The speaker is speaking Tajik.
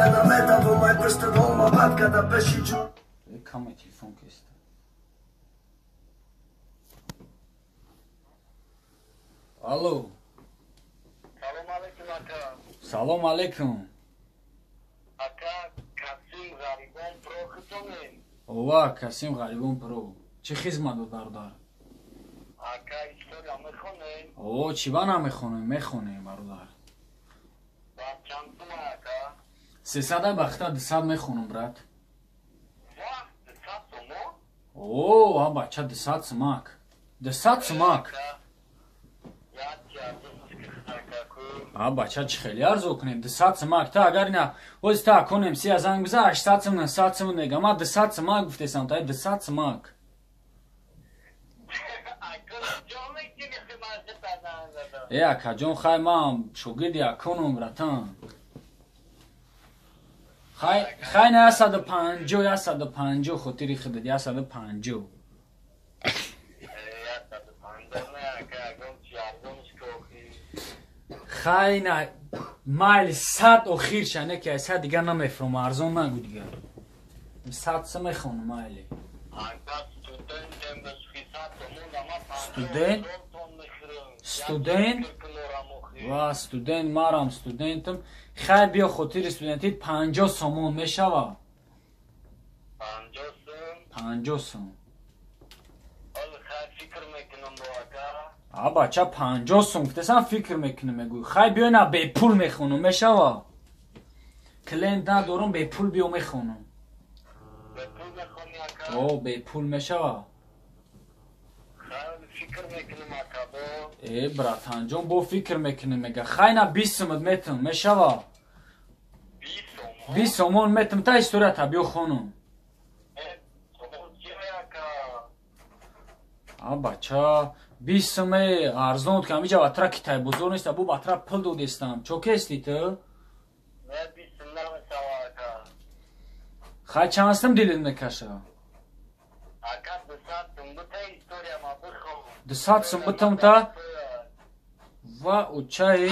када метавонай пишти долма бад када пеши ҷун. Каме телефон кеста. Алло. Салом алейкум, ака. Салом алейкум. Ака, Касим Ғарибон Про худтонем? Ова, Касим Ғарибон Про. Чӣ хизмат буд, бародар? Ака, история мехонем? О, чӣ ба намехонем? Мехонем, бародар. Ба чанд сума, ака? 300 бахта 200 мехонам, брат. Ва, 200 сумо? О, а бача 200 сумак. 200 сумак. А бача чӣ хеле арзо кунем 200 сумак. Та агар ина оз та конем си занг биза 800 сум 900 сум нега. Ма 200 сумак гуфтесам, та 200 сумак. Э акаҷон, хай ман шогирди аконам, братан. Хай хай на 150 150 хотири худат 150. Хай на майли 100 охир ша, не ки 100 дигар намефурам, арзон нагу дигар. 100 сум мехонам майли. Студент? Студент? Ва студент, марам студентам. Хай биё хотири студентит 50 сомон мешава. 50 сум? 50 сум. А бача 50 сум гуфтесам фикр мекунам, мегӯй. Хай биё на бепул мехонам, мешава? Клиент надорам, бепул биё мехонам. Бепул мехони, ака? О, бепул мешава. Фикр мекунам, ака, бо. Э, братанҷон, бо фикр мекунам, мега. Хай на 20 сумат метам, мешава? 20 сомон? 20 сомон метам, та историята биё хонам. Э, сомон чия, ака? А бача, 20 суме арзон ки ҳамиҷа батра Китай бозор неста, бу батра пул додестам. Чо кести ту? Не, 20 сум намешава, ака. Хай чанд сум дилит мекаша? Ака, 200 сум бута история ма бихон. 200 сум бутам та ва учаи.